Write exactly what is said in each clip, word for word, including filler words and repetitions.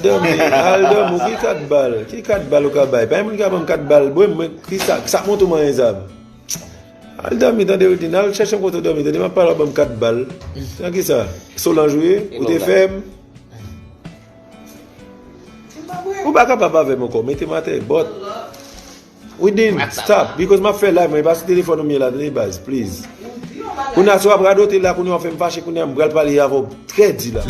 Dòmi, al dòmi, ki kat bal? Ki kat bal ou ka bay? Pa gen moun ki ka ban m kat bal. Bon, mwen, ki sa, sa k monte w manyen zam? Al dòmi, tande, Rodin, al chèche yon kote w dòmi, tande, m ap pale w ban m kat bal. Nan ki sa? Solanj ou ye? Ou te fè m? Ou pa kapab avè m ankò, mete m atè, but Rodin, stop, because m ap fè live, mwen, e pa sou telefòn ou m ye la, tande, baz, please. Kounye a, si w ap radote la, kounye a, w ap fè m fache, kounye a, m pral pale avè w trè di la.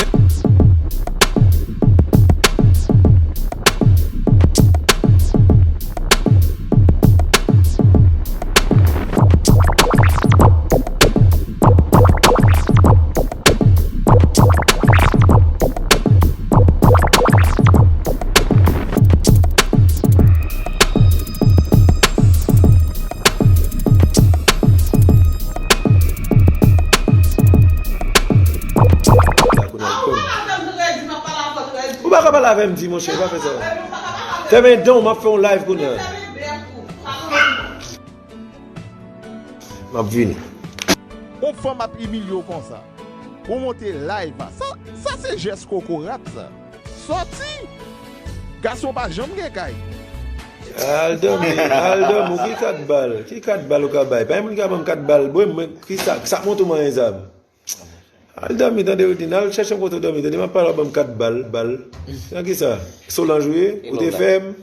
Ou pa ka pale avè m, di, monchè, pa fè sa. Fèmen dan w, m ap fè yon live kounye a. M ap vini. Yon fanm ap imilye w konsa. Ou monte live a. Sa, sa se jès kokorat sa. Sòti! Gason pa janm gen kay. Al dòmi, al dòmi, ki kat bal? Ki kat bal ou ka bay? Pa gen moun ki ka ban m kat bal. Bon, mwen, ki sa, sa k monte w manyen zam? Al dòmi, tande, Rodin, al chèche yon kote w dòmi, tande, m ap pale w ban m kat bal, bal. Nan ki sa? Solanj ou ye? Ou te fè m?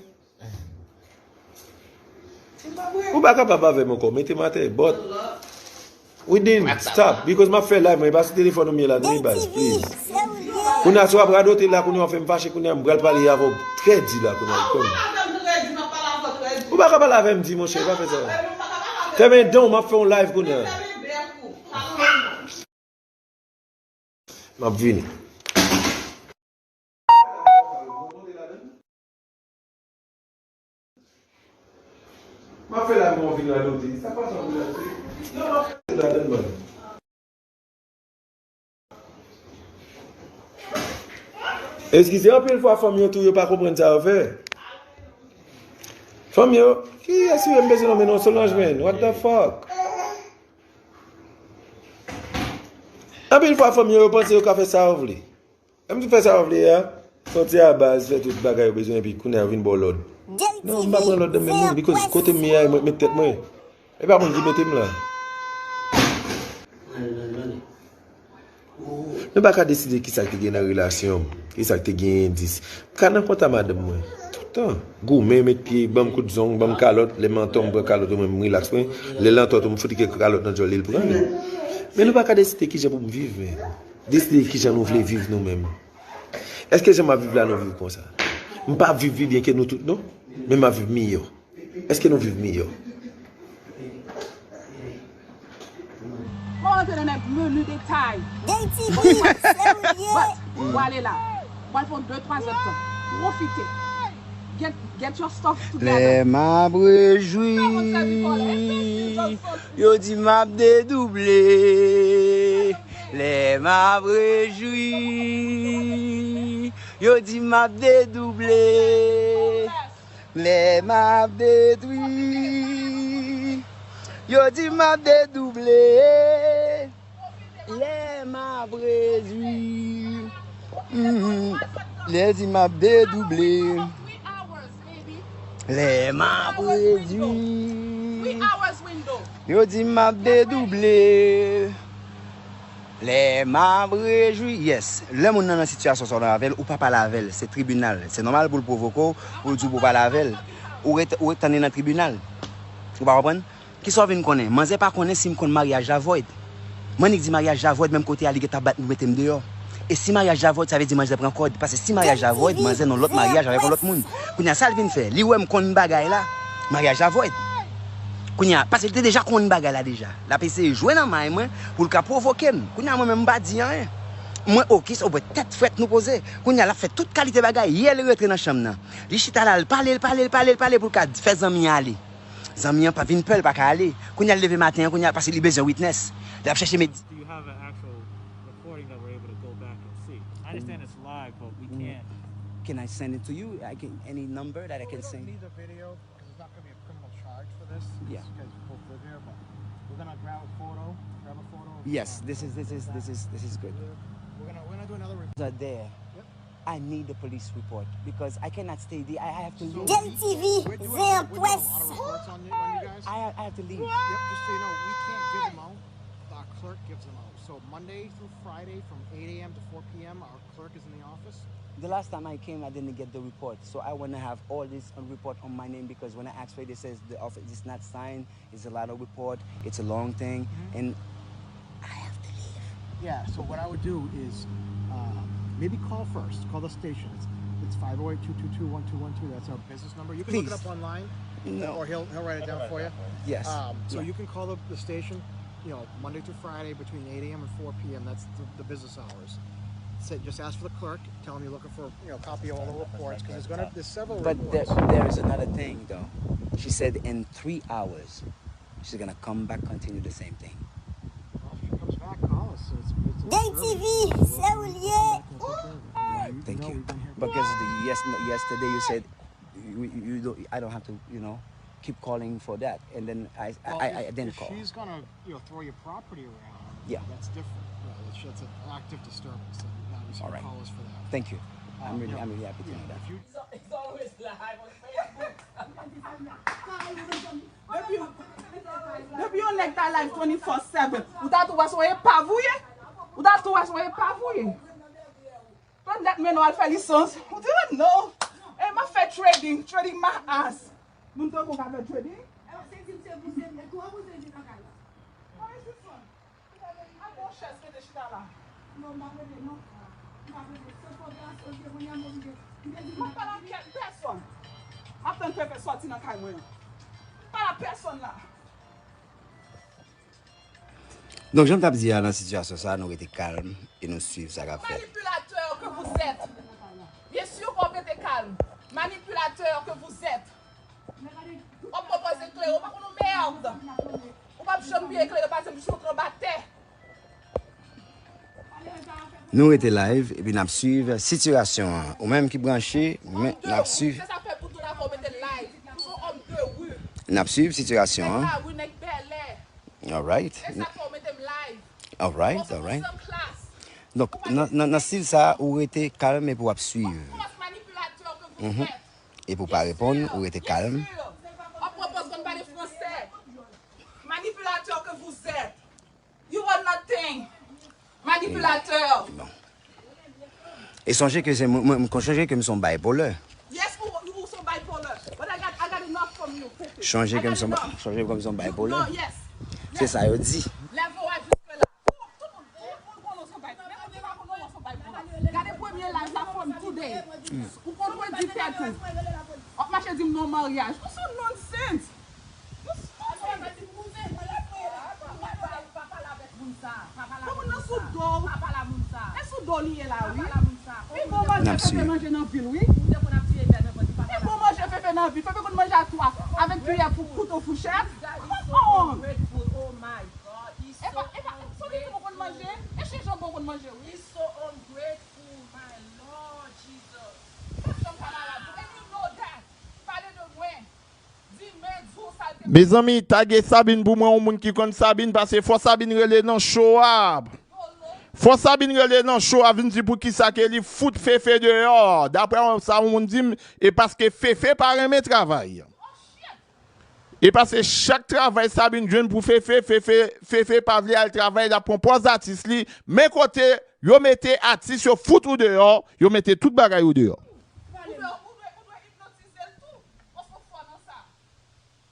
Ou pa kapab avè m ankò, mete m atè, but Rodin, stop, because m ap fè live, mwen, e pa sou telefòn ou m ye la, tande, baz, please. Kounye a, si w ap radote la, kounye a, w ap fè m fache, kounye a, m pral pale avè w trè di la, kounye a, kounye a. Ou pa ka pale avè m, di, monchè, pa fè sa. Fèmen dan w, m ap fè yon live kounye a. M ap vini. M ap fè la, mwen vin radote. Sa pa sa vin radote. Non, m ap fè ladann, man. Eskize, anpil fwa fanm yo tou, yo pa konprann sa yo fè. Fanm yo, kiyès yo ye? M bezwen nonmen non, Solange, man. What the fuck? Anpil fwa fanm yo, yo panse yo ka fè sa yo vle. Lè m di fè sa yo vle a, sòti a baz, fè tout bagay yo bezwen, epi kounye a yo vin ba w lòd. Non, m pa pran lòd nan men moun, because kote m ye a, e mwen k met tèt mwen. E pa moun ki mete m la. Nou pa ka deside kisa k te gen nan relasyon m, kisa k te gen endis. M ka nan kontak madanm mwen. Toutan. Goumen, met pye, ban m kout zong, ban m kalòt, lè m antò m pran kalòt ou, mwen m rilaks mwen. Lè l antò tou, m fout li kèk kalòt nan djòl li, l pran li. Men nou pa ka deside kijan pou m viv, men. Deside kijan nou vle viv nou menm. Èske jan m ap viv la, nou viv konsa? M pa viv pi byen ke nou tout, non. Men m ap viv miyò. Èske nou viv miyò? Fò w antre nan meni detay. Bon, w ale la. W al fè yon de twa zèdtan. Pwofite. Get, get your stuff together. Lè m ap rejwi, yo di m ap dedouble. Lè m ap rejwi, yo di m ap dedouble. Lè m ap detwi, yo di m ap dedouble. Lè m ap rejwi, mm, lè di m ap dedouble. Lè m ap rejwi, yo di m ap dedouble. Lè m ap rejwi, yes. Lè moun nan nan sitiyasyon sa w nan avè l, ou pa pale avè l, se tribinal. Se nòmal pou l pwovoke w, pou l di w pou w pale avè l. Ou ret, ou ret tann li nan tribinal. Ou pa konprann? Kisa w vin konnen? Manzè pa konnen si m konn maryaj la void. M annik di maryaj la void, menm kote a li gentan bat m pou mete m deyò. E si maryaj la void, sa vle di manzè pran kòd. Paske si maryaj la void, manzè nan lòt maryaj avèk yon lòt moun. Kounye a, sa l vin fè? Li wè m konn bagay la, maryaj la void. Kounye a, paske li te deja konn bagay la deja. L ap eseye jwe nan may mwen pou l ka pwovoke m. Kounye a, mwen menm, m pa di anyen. Mwen, okis, o bwè tèt frèt nou poze. Kounye a, l ap fè tout kalite bagay. Yè, li rantre nan chanm nan. Li chita la, l pale, l pale, l pale, l pale pou l ka fè zanmi an ale. Zanmi an pa vin pè, l pa ka ale. Kounye a, l leve maten an, kounye a, paske li bezwen witness. L ap chèche med- Do you have an actual recording that we're able to go back and see? I understand it's live, but we can't. Can I send it to you? I can, any number that I can send? We don't need the video, 'cause it's not gonna be a criminal charge for this. Yeah. Just 'cause we both live here, but we're gonna grab a photo, grab a photo of, yes, uh, this is, this is, this is, this is good. We're gonna, we're gonna do another re- Are there. Yep. I need the police report because I cannot stay there. I have to leave. Game T V, Zen Press. I have, I have to leave. Yep, just so you know, we can't give them out. Our clerk gives them out. So Monday through Friday from eight a m to four p m, our clerk is in the office. The last time I came, I didn't get the report. So I want to have all this on report on my name because when I ask for it, it says the office is not signed. It's a lot of report. It's a long thing. And I have to leave. Yeah, so what I would do is uh, maybe call first. Call the station. It's, it's five oh eight, two two two, one two one two. That's our business number. You can look it up online. No. Or he'll, he'll write it down for you. Yes. Um, so you can call the, the station, you know, Monday through Friday between eight a m and four p m. That's the, the business hours. Say, just ask for the clerk. Tell him you're looking for, you know, a copy of all the reports because there's gonna there's several reports. But there, there is another thing though. She said in three hours she's gonna come back, continue the same thing. Well, if she comes back, call us. It's, it's Game T V, se ou l ye. Alright, thank you. Because the, yes, no, yesterday you said you, you, you don't, I don't have to, you know, keep calling for that, and then I, I, I, I didn't call. Well, if, if she's gonna, you know, throw your property around, yeah, that's different. Yeah, that's, that's an active disturbance, and obviously you call us for that. All right. Thank you. I'm really, I'm really happy to know that. It's always live on Facebook. Depi, depi yon nèg ta live twenty-four seven, ou ta tou wè se yon epav ou ye? Ou ta tou wè se yon epav ou ye? Tande dat men nou al fè lisans. Ou di, "Oh, no. E m ap fè trading, trading my ass." Moun tankou w ka fè trading? Mwen, se sezon. Al gon chèz mete chita la. Non, m pa prete, non. M pa prete. Se koperasyon, se kounye a m oblije. M te di m pa pale ak kèk pèsòn. M ap tann Fefe sòti nan kay mwen an. M pale ak pèsòn la. Donk, jan m t ap di a, nan sitiyasyon sa a, nou rete kalm e nou swiv sa k ap fèt. Manipulateur que vous êtes. Bien sûr, w ap rete kalm. Manipulateur que vous êtes. W ap pwopoze klere, w pa konn yon mèd. Ou p ap janm byen klere, pa janm jis anba tè. Nou rete live epi n ap swiv sitiyasyon an. Ou menm ki branche, men n ap swiv. Se sa fè pou tout afè w mete live. Ou se yon òm de ri. N ap swiv sitiyasyon an. Nèg lari, nèg bèlè. Alright. Se sa fè w mete m live. Alright, alright. Donk, nan, nan, nan stil sa, ou rete kalm epi w ap swiv. Epi w pa reponn, ou rete kalm. Manipulateur que vous êtes. You are nothing. Manipulateur. E sonje ke se mwen, mwen, mwen sonje ke m se yon bipolar. Yes, ou, ou se yon bipolar. But I got, I got enough from you, Pepe. Sonje ke m se yon, sonje ke m se yon bipolar. No, yes. Se sa yo di. Lève w a jiske la. Tout moun, tout moun konnen w se yon bipolar. Menm moun ki pa konnen w se yon bipolar. Gade premye live la from today. Ou kontredwi tèt ou. W ap mache di m non maryaj. Ou se yon nonsense. Bon, moun nan sou do w. E sou do w li ye la, wi. Pi bon manje Fefe manje nan vil, wi. Pi bon manje Fefe nan vil. Fefe konn manje a twa, avèk kiyè, pou kouto, fouchèt. Come on. E pa, e pa, se ou ki pi bon konn manje. E se janbon konn manje, wi. Mezanmi, tage Sabine pou mwen, yon moun ki konn Sabine, paske fò Sabine rele nan show a. Fò Sabine rele nan show a, vin di poukisa ke li fout Fefe deyò. Daprè sa yon moun di m, e paske Fefe pa renmen travay. E paske chak travay Sabine jwenn pou Fefe, Fefe, Fefe pa vle al travay, l ap pran pòz atis li. Men kote yo mete atis, yo fout ou deyò, yo mete tout bagay ou deyò. Ou dwe, ou dwe, ou dwe ipnotize l tou. Paske w fò nan sa.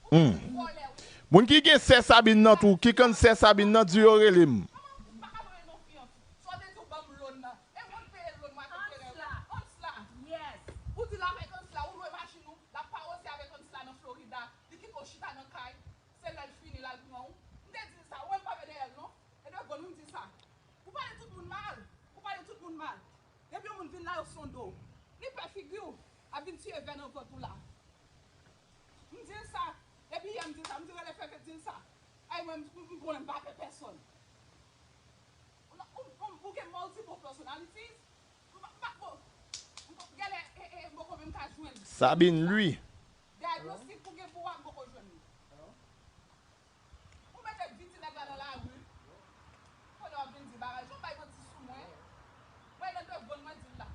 Ou se yon vòlè, wi. Moun ki gen sè Sabine nan tou, ki konn sè Sabine nan, di yo rele m. Kòman ou pa ka rele non fi an tou? Sa w te di w ban m loan nan. E moun peye loan mwen ak enterè wi. Ansla. Ansla. Yes. Ou di l avèk Ansla, ou lwe machin ou, l ap pawòze avèk Ansla nan Florida, li kite w chita nan kay, se lè l fini l al pran w. M te di l sa, ou wè m pa vle dèyè l non. E devan nou m di sa. Ou pale tout moun mal. Ou pale tout moun mal. Depi yon moun vin la, yo sonde w. Li pè figi w. Ap vin tiye vè nan vant ou la. M di l sa. Depi yè m di l sa. M di rele Fefe di l sa. Ay mwen, m, m konnen m pa pè pèsòn. Ou, ou, ou, ou gen multiple personalities. M pa, m pa, bon, m pa, genlè, e, e, m poko menm ka jwenn. Sabine, lui. Dyagnostik pou gen pou w a, m poko jwenn li. Ou mete vi ti nèg la nan lari. Kounye w ap vin di bagay. Jan w bay manti sou mwen. Mwen nan devan mwen di l la.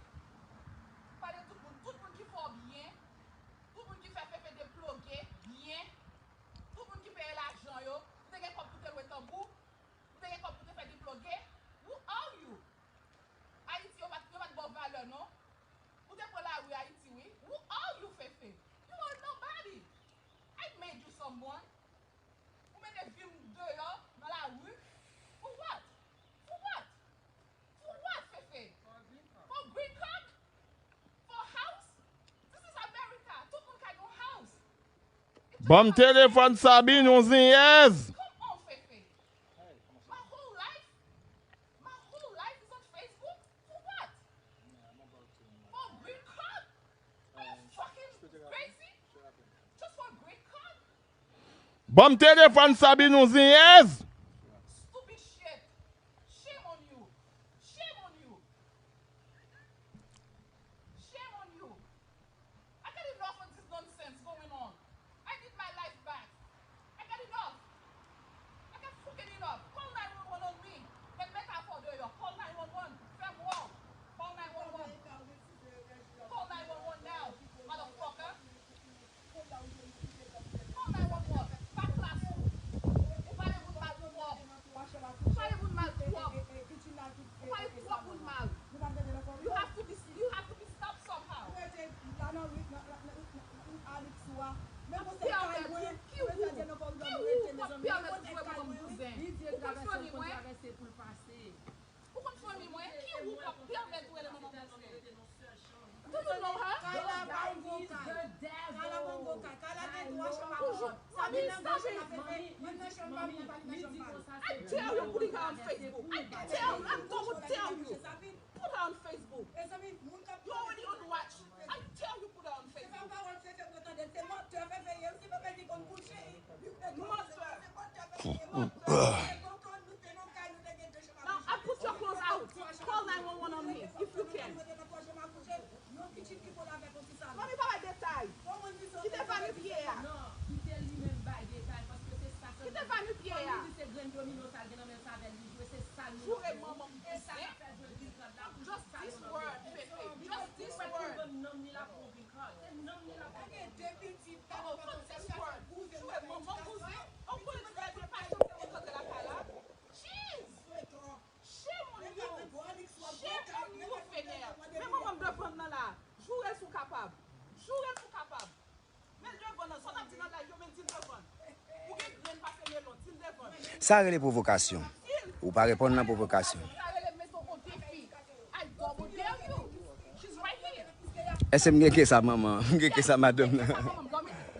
Ban m telefòn Sabine, yon zenyèz. Come on, Fefe. My whole life, my whole life is on Facebook? For what? For a green card? Are you fucking crazy? Just for a green card? Ban m telefòn Sabine, yon zenyèz. Stupid shit. Shame on you. Shame on you. Shame on you. I got enough of this nonsense going on. I need my life back. I got enough. I got fucking enough. Call nine one one on me. Mèt metaphor dehors. Call nine one one. Fè m wè w. Call nine one one. Call nine one one now, motherfucker. Call nine one one. Pa klas ou. Ou pale moun mal twòp. Ou pale moun mal twòp. Ou pale twòp moun mal. You have to be, you have to be stopped somehow. Ou pa pèmèt, ki ou, ki ou k ap pèmèt ou wè manman bouzen? Ou konn fanmi mwen? Ki ou k ap pèmèt ou rele manman bouzen? Do you know her? Kayla pa yon bon kay. Kayla pa yon bon kay. Kayla gen twa chanm aprann. Toujou. Mami, sa se, mami, mami, mami, li di konsa, I dare you put her on Facebook. I dare you. I double dare you. Put her on Facebook. You already on watch. I dare you put her on Facebook. Monster. Now, I put your clothes out. Call nine one one on me if you can. Mami, pa bay detay. Kite Vani pye a. Kite Vani pye a. Joure manman m bouzen. Just this word, Fefe. Just this word. An fòk se word. Joure manman m bouzen. An konnen ti gade pa chanse mwen rantre lakay la. Jeez! Shame on you! Shame on you, Fener! Men manman m devan nan la. Joure l si w kapab. Joure l si w kapab. Men l devan nan. Sa w t ap di nan live yo, men di l devan. Ou gen grenn pase melon, di l devan. Sa rele pwovokasyon. Ou pa reponn nan pwovokasyon. Sa rele met w o defi. I double dare you. She's right here. Èske m gen ke sa manman? M gen ke sa madanm nan?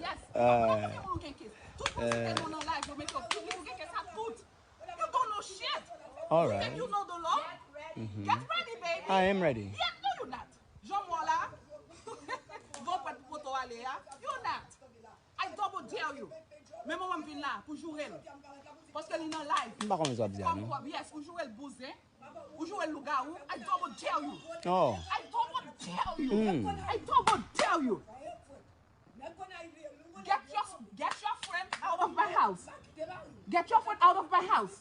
Yes. Ah. Tout moun ki te gen ke sa. Tout moun ki te gen nan live yo, met yo piblik, ou gen ke sa tout. You don't know shit. All right. You think you know the law? Get ready, baby. I am ready. Yeah, no, you're not. Jan mò la. Gon pwèt poto ale a. You're not. I double dare you. Men manman m vin la pou joure l. Paske li nan live. M pa konn sa w ap di a, non. Yes, ou joure l bouzen. Ou joure l lougawou. I double dare you. Oh. I double dare you. I double dare you. Get your, get your friend out of my house. Get your friend out of my house.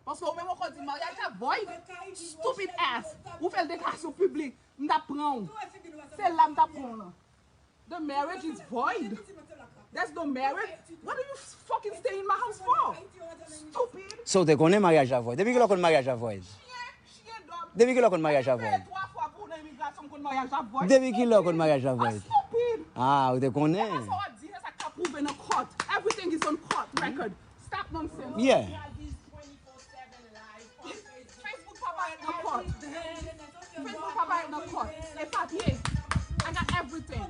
Paske ou menm ou konn di maryaj la void. Stupid ass. Ou fè l deklarasyon piblik. M t ap pran w. Se la m t ap pran w lan. The marriage is void. There's no marriage. What are you fucking staying in my house for? Stupid. So, w te konnen maryaj la void. Depi kilè w konn maryaj la void? Depi kilè w konn maryaj la void? Depi kilè w konn maryaj la void? Ah, ou te konnen. Everything is on court record. Stop nonsense. Yeah. Facebook pa parèt nan court. Facebook pa parèt nan court. E papye. I got everything.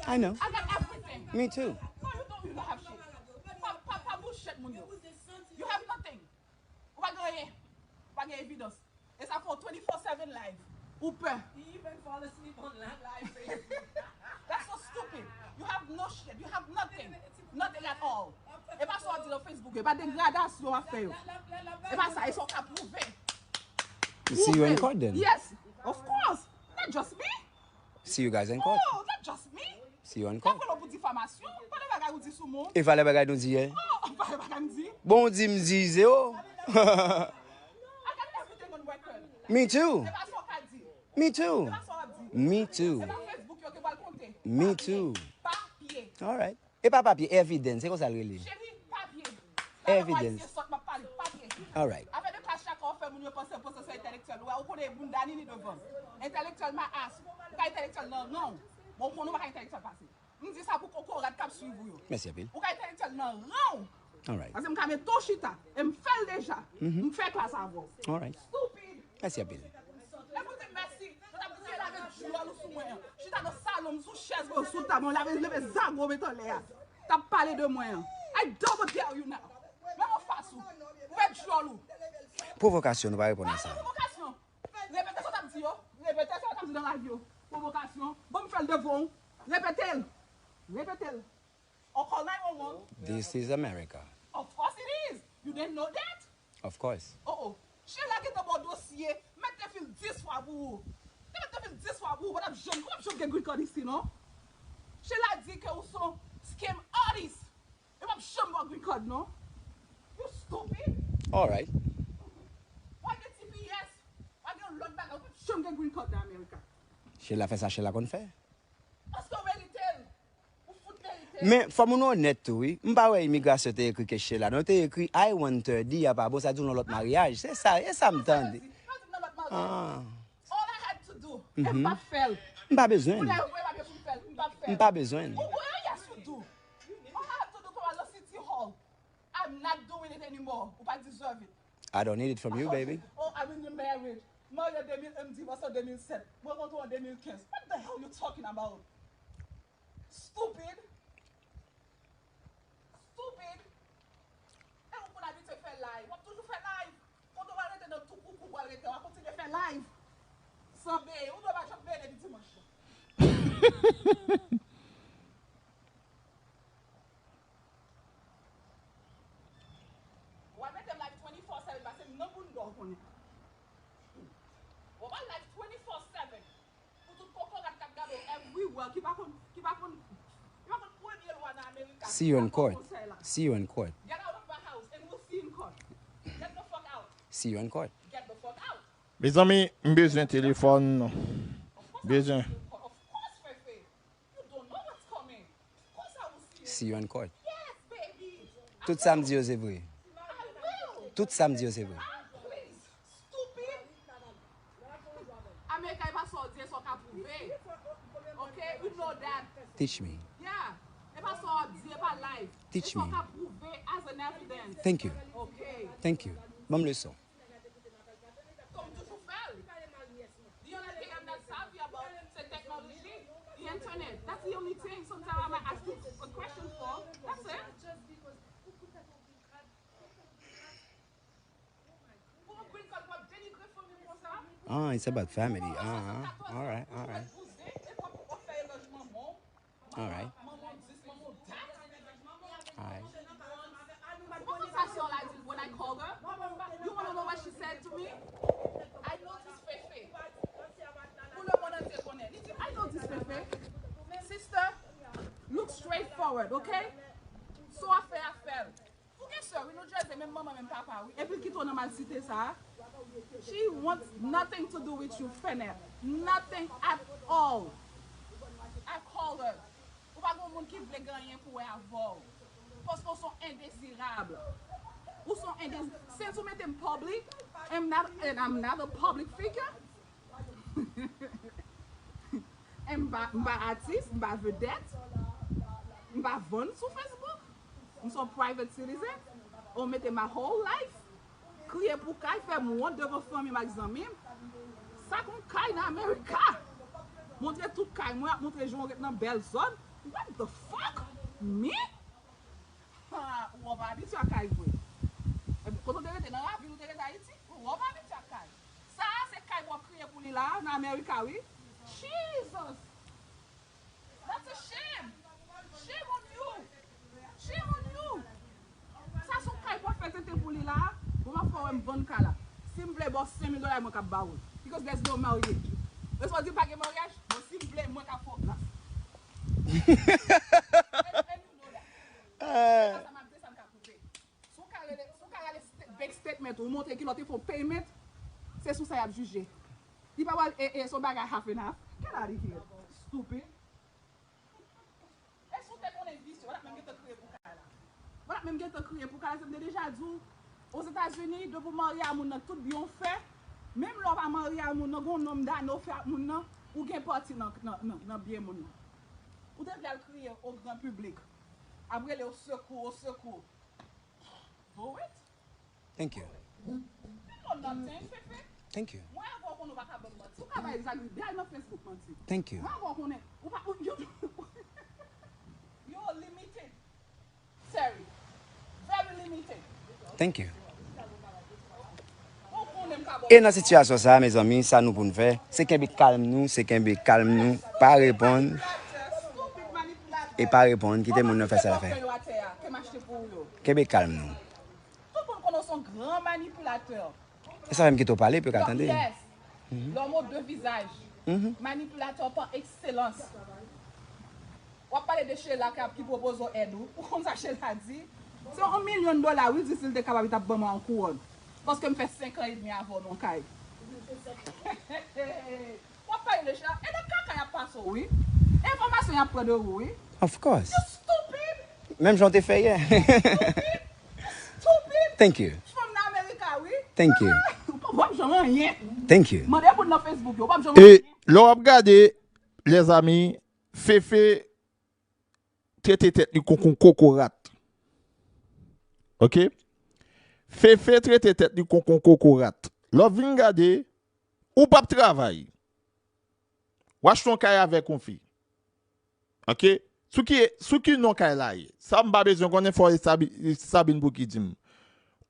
I know. I got everything. Me too. No, you don't, you don't have shit. Pa, pa, pa bullshit moun yo. You have nothing. Ou pa gen anyen. Ou pa gen evidans. E sa fè w twenty-four seven live. Ou pè. He even fall asleep on live. That's so stupid. You have no shit. You have nothing. Nothing at all. E pa sa w ap di nan Facebook. E pa degradasyon w ap fè yo. E pa sa. E sa w ka pwouve. You see you in court then? Yes, of course. Not just me. See you guys in court. Oh, not just me. See you in court. Apre lò pou difamasyon, pa de bagay ou di sou moun. E valè bagay nou di yè? Oh, pa de bagay m di. Bon, ou di m di zewo. I got everything on record. Me too. Se pa sa w ka di. Me too. Se pa sa w ap di. Me too. Se pa Facebook yo ke pral konte. Me too. Papye. All right. E pa papye, evidence, se konsa l rele. Cheri, papye. Evidence. Ayisyen sòt, m ap pale papye. All right. Afè de klas chaka w fè moun yo panse, panse se entèlektyèl. Ou wè, ou konnen bounda Nini devan. Entèlektyèl my ass. Ou ka entèlèktyèl nan ran w. Bon, ou konnen ou pa ka entèlèktyèl pase. M di sa pou kokorat k ap swiv ou yo. Mèsi anpil. Ou ka entèlèktyèl nan ran w. All right. Paske m ka mete w chita. E m fè l deja. M fè klas avè w. All right. Stupid. Mèsi anpil. Lè pou di mèsi, yo t ap di lave dyòl ou sou mwen an. Chita nan salon, m sou chèz mwen, sou tab, mwen lave, leve zago, mete anlè a. T ap pale de mwen an. I double dare you now. Menm anfas ou. Ou fè djòl ou. Pwovokasyon, nou pa reponn a sa. Pwovokasyon. Repete sa w t ap di yo. Repete sa w t ap di nan live yo. Pwovokasyon. Bon, m fè l devan w. Repete l. Repete l. Or call nine one one. This is America. Of course it is. You didn't know that? Of course. Oh, oh. Sheila gentan ba w dosye, mèt te fil dis fwa pou ou. Te mèt te fil dis fwa pou ou, ou p ap janm, ou p ap janm gen green card isi, non? Sheila di ke ou se yon scam artist. E p ap janm ba w green card, non? You stupid. Alright. W a gen T P S, w a gen lòt bagay, ou p ap janm gen green card nan America. Sheila fè sa Sheila konn fè. Paske w merite l. Ou fout merite l. Men, fò moun onèt tou, wi. M pa wè imigrasyon te ekri ke Sheila. Non, te ekri I one thirty, a pa bon, sa di w nan lòt maryaj. Se sa, e sa m tande. Sa di, sa di m nan lòt maryaj. Ah. All I had to do, e m pa fè l. M pa bezwen l. Ou lè ou voye papye pou m fè l, m pa fè l. M pa bezwen l. Ou, ou, yes, you do. All I have to do, come and City Hall. I'm not doing it anymore. Ou pa deserve it. I don't need it from you, baby. Oh, I'm in the marriage. Marye an de mil un, m divòse an de mil sèt. Mwen rankontre w an de mil kenz. What the hell you talking about? Stupid. Stupid. E ou konn abitye fè live. W ap toujou fè live. Kote w pral rete nan tou koukou w pral rete. W a kontinye fè live. San beye. Ou dwe pa janm beye depi dimanch. W al mete m live twenty-four seven, pase m nan bounda w konnen. W al live twenty-four seven. Pou tout kokorat k ap gade w everywhere, ki pa konn, ki pa konn, ki pa konn premye lwa nan Amerika. See you in court. See you in court. Get out of my house and we'll see you in court. Get the fuck out. See you in court. Get the fuck out. Mezanmi, m bezwen telefòn. Bezwen. Of course, Fefe. You don't know what's coming. Of course I will see you. See you in court. Yes, baby. Tout sa m di yo se vre. I will. Tout sa m di yo se vre. Ah, please. Stupid. America, e pa sa w di, e sa w ka pwouve. Okay? You know that. Teach me. Yeah. E pa sa w ap di, e pa life. Teach me. E sa w ka pwouve as an evidence. Thank you. Okay. Thank you. Ban m leson. Kòm toujou fè l. The only thing I'm not savvy about, se teknoloji, the internet. That's the only thing sometimes I might ask you a question for. That's it. Pou yon green card, w ap denigre fanmi m konsa? Ah, it's about family. Ah, ah, all right, all right. Ou mèt bouzen, epi w ap, w ap fè elòj manman w. All right. All right. When I call her, you wanna know what she said to me? I know this Fefe. Pou lemonn antye konnen. Li di, "I know this Fefe. Sister, look straight forward, okay? So afè, afè." Ou gen sè, wi, New Jersey, menm manman, menm papa, wi. Epi l kite w nan malsite sa a. She wants nothing to do with you, Fenè. Nothing at all. I call her. Ou pa gen moun ki vle gen anyen pou wè avè w. Paske w se yon endezirab. Ou se yon endez-, since ou mete m public, I'm not, and I'm not a public figure. M pa, m pa atis, m pa vedèt, m pa vann sou Facebook. M se yon private citizen. Ou mete my whole life. Kriye pou kay, fè m wont devan fanmi m ak zanmi m. Sa k yon kay nan Amerika? Montre tout kay mwen, ap montre jan w ret nan bèl zòn. What the fuck? Me? Ha, ou pa abitye ak kay vre. Epi, kote w te rete nan ravin, ou te rete Ayiti? Ou pa abitye ak kay. Sa a se kay pou w ap kriye pou li la a, nan Amerika, wi. Jesus! That's a shame! Shame on you! Shame on you! Sa se yon kay pou w ap fè tenten pou li la a. Bon, m ap fè w wè m vann kay la. Si m vle ba w senk mil dola, e mwen k ap ba w l. Because there's no marriage. Lè sa w di pa gen maryaj, bon, si m vle, mwen k ap fè w gras. And, and you know that. Se pa sa m ap di, sa m ka pwouve. Si w ka rele, si w ka rele st-, bank statement ou montre kilè w te fè yon payment, se sou sa y ap jije. Li pa pral, e, e, se yon bagay half and half. Get out of here. Stupid. E si w te konnen visye, w t ap menm gentan kriye pou kay la. W t ap menm gentan kriye pou kay la, se m te deja di w, Ozetazini, depi w marye a moun nan, tout byen w fè, menm lè w pa marye a moun nan, gen yon nonm dane w fè ak moun nan, ou gen pati nan, nan, nan, nan byen moun nan. Ou te vle al kriye o gran piblik, ap rele o sekou, o sekou. Do it. Thank you. You know nothing, Fefe. Thank you. Mwen avè w konnen w pa ka ban m manti. Ou ka bay zak, bay nan Facebook manti. Thank you. Mwen avè w konnen ou pa, ou, you, you're a limited Thank you. E nan sitiyasyon sa a, mezanmi, sa nou pou n fè, se kenbe kalm nou, se kenbe kalm nou, pa reponn, e pa reponn, kite moun nan fè sa l ap fè. Kenbe kalm nou. Tout moun konnen w se yon gran manipilatè. E sa menm ki tou pale, pou yo ka tande. Yes. L'homme aux deux visages. Manipilatè pa ekselans. W ap pale de Sheila ki ap, ki pwopoze w èd ou. Ou konn sa Sheila di? Se yon milyon dola, wi, di si l te kapab, li t ap ban mwen yon kouwòn. Paske m fè senk an edmi avè w nan kay. W ap pale de Sheila. E nan kaka y ap pase w, wi. Enfòmasyon y ap pran de ou, wi. Of course. You stupid. Menm jan w te fè yè. Stupid. Thank you. Fanm nan Amerika, wi. Thank you. W p ap janm anyen. Thank you. Mande moun nan Facebook yo, w p ap janm anyen. E lè w ap gade, lèzanmi, Fefe trete tèt li kon, kon kokorat. Oke? Fefe trete tèt li kon, kon kokorat. Lè w vin gade, ou p ap travay. W achte yon kay avèk yon fi. Oke? Sou ki, sou ki non kay la ye? Sa m pa bezwen konnen, fò e Sabi-, Sabin pou ki di m.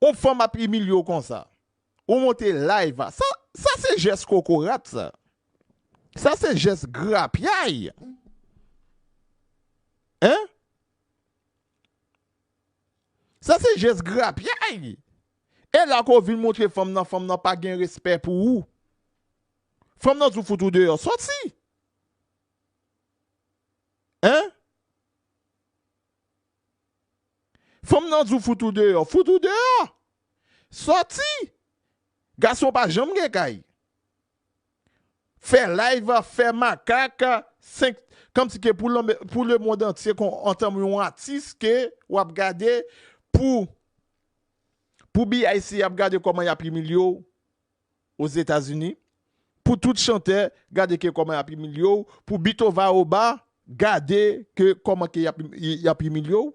Yon fanm ap imilye w konsa. Ou monte live a. Sa, sa se jès kokorat, sa. Sa se jès grapyay. Hein? Sa se jès grapyay. E la ke w vin montre fanm nan, fanm nan pa gen respè pou ou. Fanm nan di w fout ou deyò, sòti. Hein? Fanm nan di w fout ou deyò, fout ou deyò. Sòti. Gason pa janm gen kay. Fè live, fè makak, senk, kòmsi ke pou lanmè-, pou lemonn antye, kon, antanm yon atis ke w ap gade pou, pou B I C ap gade kòman y ap imilye w Ozetazini, pou tout chantè gade ke kòman y ap imilye w, pou Bitova Oba gade ke kòman ke y ap, y ap imilye w.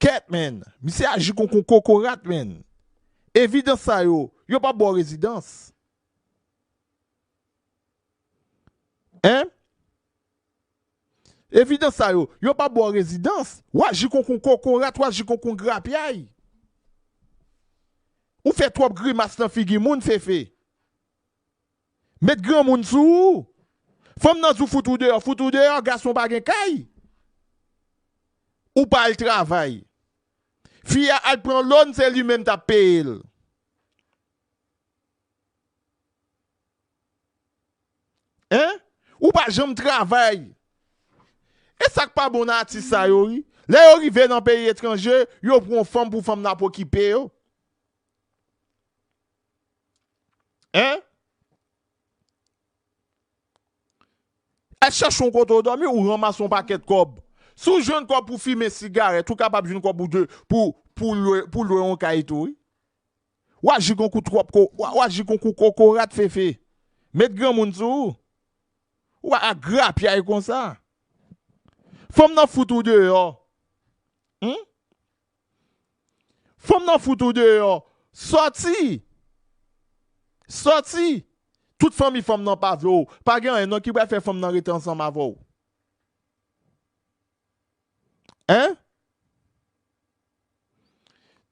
Kèt, man. Misye aji kon, kon kokorat, man. Evidans sa yo, yo p ap ba w rezidans. Hein? Evidans sa yo, yo p ap ba w rezidans. W aji kon, kon kokorat, w aji kon, kon grapyay. Ou fè twòp grimas nan figi moun, Fefe. Met granmoun sou ou. Fanm nan di w fout ou deyò, fout ou deyò, gason pa gen kay. Ou pa al travay. Fi a al pran lòn, se li menm t ap peye l. Hein? Ou pa janm travay. E sa k pa bon nan atis sa yo, wi. Lè yo rive nan peyi etranje, yo pran yon fanm pou fanm nan ap okipe yo. Hein? Al chache yon kote w dòmi, ou ranmase yon pakèt kòb. Si w jwenn kòb pou fimen sigarèt, ou kapab jwenn kòb pou de, pou, pou lwe, pou lwe yon kay tou, wi. W aji kon kou twòp ko-, w, w aji kon kou kokorat, Fefe. Met granmoun sou ou. Ou pa ka grapyay konsa. Fanm nan fout ou deyò. Hmm? Fanm nan fout ou deyò. Sòti. Sòti. Tout fanmi fanm nan pa vle w. Pa gen anyen non ki pral fè fanm nan rete ansanm avè w. Hein?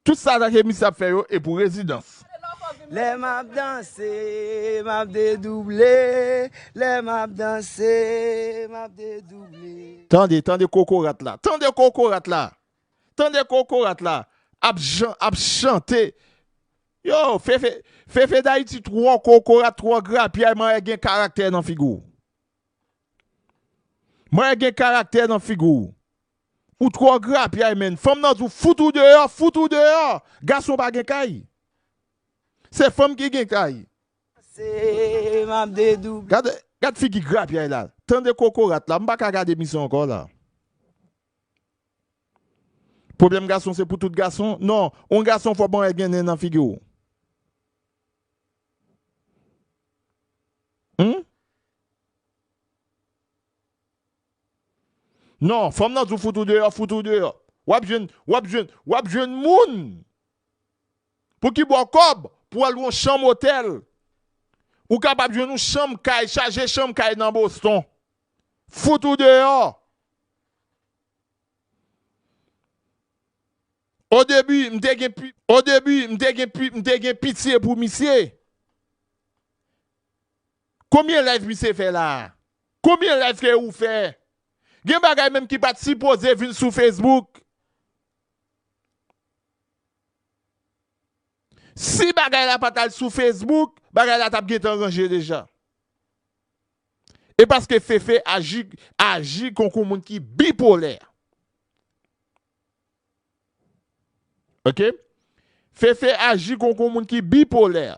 Tout sa ke misye ap fè yo, e pou rezidans. Lè m ap danse, m ap dedouble. Lè m ap danse, m ap dedouble. Tande, tande kokorat la. Tande kokorat la. Tande kokorat la. Ap jan-, ap chante. Yo, Fefe, Fefe Dayiti twò kokorat, twò grapyay, man, gen karaktè nan figi w. Mwen gen karaktè nan figi w. Ou twò grapyay, menn. Fanm nan di w fout ou deyò, fout ou deyò. Gason pa gen kay. Se fanm ki gen kay. Se m ap dedouble. Gad, gad figi grapyay la. Tande kokorat la. M pa ka gade misye ankò la. Pwoblèm gason se pou tout gason? Non, yon gason fò ban w gen nen nan figi w. Hmm? Non, fanm nan di w fout ou deyò, fout ou deyò. W ap jwenn, w ap jwenn, w ap jwenn moun pou ki ba w kòb pou al yon chanm otèl. Ou kapab jwenn yon chanm kay, chaje chanm kay nan Boston. Fout ou deyò. Odebi, m te gen pi, odebi, m te gen pi, m te gen pitye pou misye. Konbyen live misye fè la a? Konbyen live ke ou fè? Gen bagay menm ki pa t sipoze vin sou Facebook. Si bagay la pa t al sou Facebook, bagay la t ap gentan ranje deja. E paske Fefe aji, aji konkou moun ki bipolè. Ok? Fefe aji konkou moun ki bipolè.